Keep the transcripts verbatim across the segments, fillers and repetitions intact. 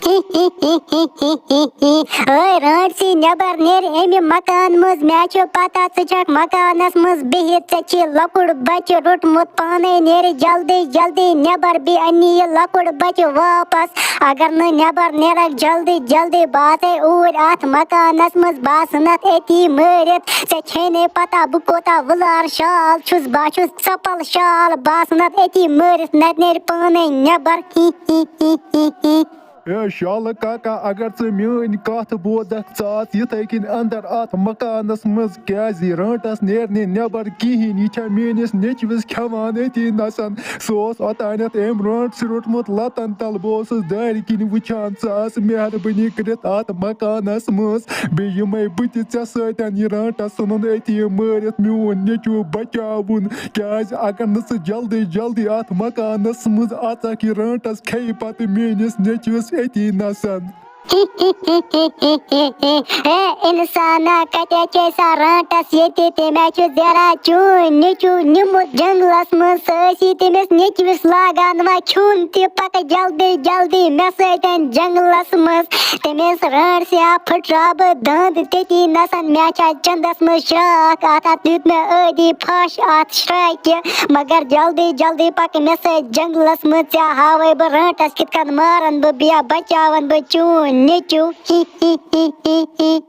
ہے رانٹسی، نٮ۪بر نیر اَمہِ مکان منٛز، مےٚ چھُ پتہ ژٕ چھکھ مکانس منٛز بِہِتھ، ژےٚ چھی لۄکُٹ بچہِ روٚٹمُت پانے، نیرِ جلدی جلدی نٮ۪بر، بیٚیہِ اَنہِ یہِ لۄکُٹ بچہِ واپس۔ اگر نہٕ نٮ۪بر نیرکھ جلدی جلدی، بہٕ آسے اوٗرۍ اتھ مکانس منٛز، بہٕ آسہٕ نتھ أتی مٲرِتھ۔ ژےٚ چھے نے پتہ بہٕ کوٗتاہ وُلار شال چھُس، بہٕ چھُس ژپل شال، بہٕ آسہٕ نتھ أتی مٲرِتھ، نتہٕ نیرِ پانے نٮ۪بر۔ اے شالہٕ کاکا، اگر ژٕ میٲنۍ کتھ بوزکھ، ژٕ اژ یِتھے کٔنۍ اندر اتھ مکانس منٛز، کیازِ یہِ رانٹس نیرِ نہٕ نٮ۪بر کِہینۍ، یہِ چھےٚ میٲنِس نیٚچوِس کھٮ۪وان أتی نسن۔ سُہ اوس اوتانٮ۪تھ أمۍ رانٹس روٚٹمُت لتن تل، بہٕ اوسُس دارِ کِنۍ وٕچھان، ژٕ آس مہربٲنی کٔرِتھ اتھ مکانس منٛز، بیٚیہِ یِمے بہٕ تہِ ژےٚ سۭتۍ یہِ رانٹس ژھٕنُن أتی مٲرِتھ، میون نیٚچوٗ بچاوُن۔ کیازِ اگر نہٕ ژٕ جلدی جلدی اتھ مکانس منٛز اژکھ، یہِ رانٹس کھیہِ پتہٕ میٲنِس نیٚچوِس أتی نسن۔ ہے انسانا، کتہِ چھے سۄ رانٹس ییٚتہِ؟ تٔمۍ چھُ زیرا چون نیٚچوٗ نیوٗمُت جنگلس منٛز، سُہ ٲسی تٔمِس نیٚچوِس لاگان وۄنۍ کھیوٚن تہِ، پکہٕ جلدی جلدی مےٚ سۭتۍ جنگلس منٛز۔ تٔمِس رانٹسیا پھٕٹراو بہٕ دند تٔتی نسن، مےٚ چھا چندس منٛز شراکھ، اتھ اتھ دیُت مےٚ ٲدی پھش اتھ شراکہِ، مگر جلدی جلدی پکہٕ مےٚ سۭتۍ جنگلس منٛز، ژےٚ ہاوے بہٕ رانٹس کِتھ کٔنۍ مارن بہٕ، بیٚیہِ بچاون بہٕ چون نیٚچوٗ۔ ہی ہی ہی ہی ہی۔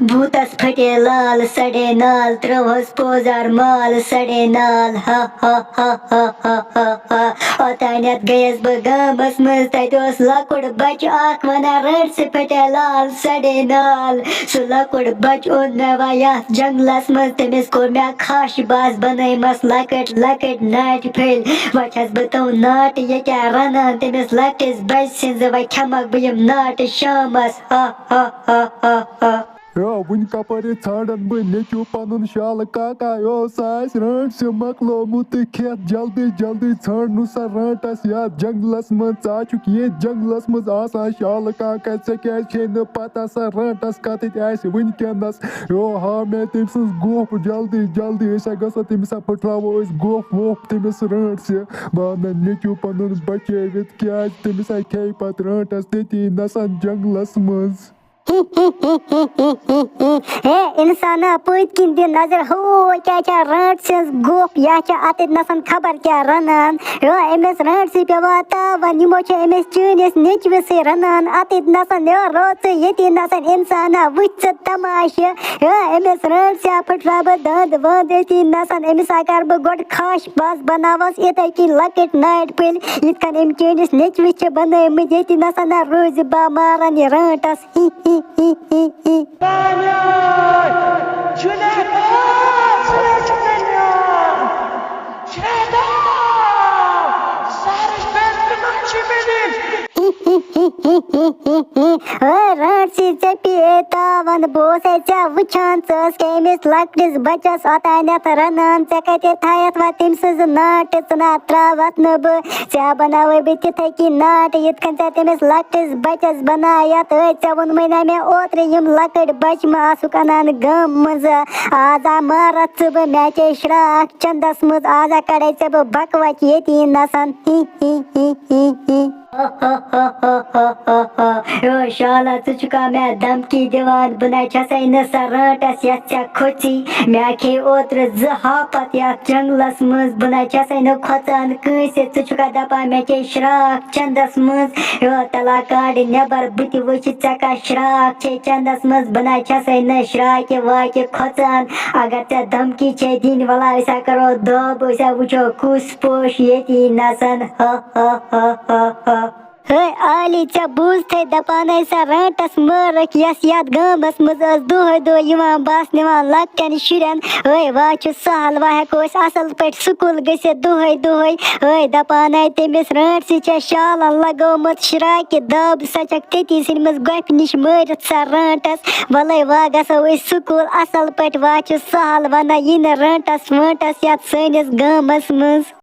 بھوٗتس پھٹے لال سڑے نال، ترٛووہس پوزار مال سڑے نال۔ ہا ہا ہا ہا ہا ہا ہا۔ اوتانٮ۪تھ گٔیَس بہٕ گامَس منٛز، تَتہِ اوس لۄکُٹ بَچہٕ اَکھ وَنان، "رٔٹ سُہ پھٹے لال سڑے نال۔" سُہ لۄکُٹ بَچہٕ اوٚن مےٚ وۄنۍ یَتھ جنٛگلَس منٛز، تٔمِس کوٚر مےٚ کھَش، بَس بَنٲیمَس لۄکٕٹۍ لۄکٕٹۍ ناٹہِ پھٔلۍ۔ وۄنۍ چھَس بہٕ تِم ناٹہٕ ییٚکیٛاہ رَنان، تٔمِس لۄکٹِس بَچہٕ سٕنٛزٕ وۄنۍ کھٮ۪مَکھ بہٕ یِم ناٹہٕ شامَس۔ ہا ہا ہا ہا ہا۔ یا وٕنہِ کپٲرۍ ژھانڈن بہٕ نیٚچوٗ پنُن شالہٕ کاکا؟ یا سُہ آسہِ رانٛٹسہِ مۄکلومُت تہٕ کھٮ۪تھ۔ جلدی جلدی ژھانڈ نہٕ سۄ رانٛٹس یتھ جنگلس منٛز۔ ژٕ ہا چھُکھ ییٚتھۍ جنگلس منٛز آسان شالہٕ کاکا، ژےٚ کیازِ چھے نہٕ پتہ سۄ رانٛٹس کتٮ۪تھ آسہِ وٕنکیٚنس؟ یا ہاو مےٚ تٔمۍ سٕنٛز گۄپھ جلدی جلدی، أسۍ ہا گژھو تٔمِس ہا پھٕٹراوو أسۍ گۄپھ وۄپھ تٔمِس رانٛٹسہِ۔ بہٕ انہٕ نیٚچوٗ پنُن بچٲوِتھ، کیازِ تٔمِس ہا کھیٚیہِ پتہٕ رانٛٹس تٔتی نسن جنگلس منٛز۔ ہے انسانا، پٔتۍ کِنۍ دِ نظر، ہو کیٛاہ چھا رانٛٹس سٕنٛز گۄپھ، یا چھا اتٮ۪تھ نسن خبر کیٛاہ رنان۔ ہو أمِس رانٛٹسٕے پیوان تاوان، یِمو چھِ أمِس چٲنِس نیٚچوِسٕے رنان اتٮ۪تھ نسن۔ ہو روز ژٕ ییٚتی نسن انسانا، وٕچھ ژٕ تماشہٕ۔ ہو أمِس رانٛٹسہِ ہا پھٕٹراو بہٕ دند وند أتی نسن، أمِس ہا کرٕ بہٕ گۄڈٕ کھش، بس بناوس یِتھے کِنۍ لۄکٕٹۍ ناٹہِ پھٔلۍ، یِتھ کٔنۍ أمۍ چٲنِس نیٚچوِس چھِ بنٲومٕتۍ۔ ییٚتی نسن ہا روزِ بہٕ ماران یہِ رانٛٹس۔ ہی ہی ہی ہی ہی۔ ہے رانٛٹسہِ، ژےٚ پیٚیے تاوَن، بہٕ اوسَے ژےٚ وٕچھان، ژٕ ٲسکھ أمِس لۄکٹِس بَچَس اوٚتانٮ۪تھ رَنان، ژےٚ کَتہِ تھایَتھ وۄنۍ تٔمۍ سٕنٛز ناٹہٕ؟ ژٕ نہ ترٛاوَتھ نہٕ بہٕ، ژےٚ بَناوَے بہٕ تِتھَے کِنۍ ناٹہٕ، یِتھ کٔنۍ ژےٚ تٔمِس لۄکٹِس بَچَس بَنایَتھ۔ أتۍ ژےٚ ووٚنمَے نہ مےٚ اوترٕ، یِم لۄکٕٹۍ بَچہٕ مہٕ آسُکھ اَنان گامہٕ منٛزٕ، آز آ مارَتھ ژٕ بہٕ، مےٚ چے شرٛاکھ چَندَس منٛز، آز آ کَڑَے ژےٚ بہٕ بَکوَچہِ ییٚتی نَسَن۔ ہی ہی ہی ہی ہی۔ یو شالا، ژٕ چھُکھا مےٚ دھمکی دِوان؟ بہٕ نَے چھَسَے نہٕ سۄ رانٛٹَس یَتھ ژےٚ کھوٚژی۔ مےٚ کھے اوترٕ زٕ ہاپت یَتھ جنٛگلَس منٛز، بہٕ نَے چھَسَے نہٕ کھۄژان کٲنٛسہِ۔ ژٕ چھُکھا دَپان مےٚ چے شرٛاکھ چَندَس منٛز؟ یو تَلا کاڈِ نٮ۪بَر، بہٕ تہِ وٕچھِ ژےٚ کَتھ شرٛاکھ چھے چَندَس منٛز۔ بہٕ نَے چھَسَے نہٕ شرٛاکہِ واکہِ کھۄژان۔ اگر ژےٚ دھمکی چھے دِنۍ، وَلا أسۍ ہا کَرو دَب، أسۍ ہا وٕچھو کُس پوش ییٚتی نَسَن۔ ہا ہا ہا ہا ہا۔ ہے عالی، ژےٚ بوٗزتھے دَپان ٲسۍ سۄ رانٛٹَس مٲرٕکھ، یۄس یَتھ گامَس منٛز ٲس دۄہَے دۄہَے یِوان بَس نِوان لۄکٹٮ۪ن شُرٮ۪ن۔ ہے وۄنۍ چھُ سہل، وۄنۍ ہٮ۪کو أسۍ اَصٕل پٲٹھۍ سکوٗل گٔژھِتھ دۄہَے دۄہَے۔ ہے دَپان ہے تٔمِس رانٛٹسہِ چھےٚ شالَن لَگٲومٕژ شرٛاکہِ دَب، سۄ چھَکھ تٔتی ژھٕنمٕژ گۄپھِ نِش مٲرِتھ سۄ رانٛٹَس۔ وَلَے وۄنۍ گژھو أسۍ سکوٗل اَصٕل پٲٹھۍ، وۄنۍ چھُ سہل، وۄنۍ نہ یی نہٕ رانٛٹَس وانٛٹَس یَتھ سٲنِس گامَس منٛز۔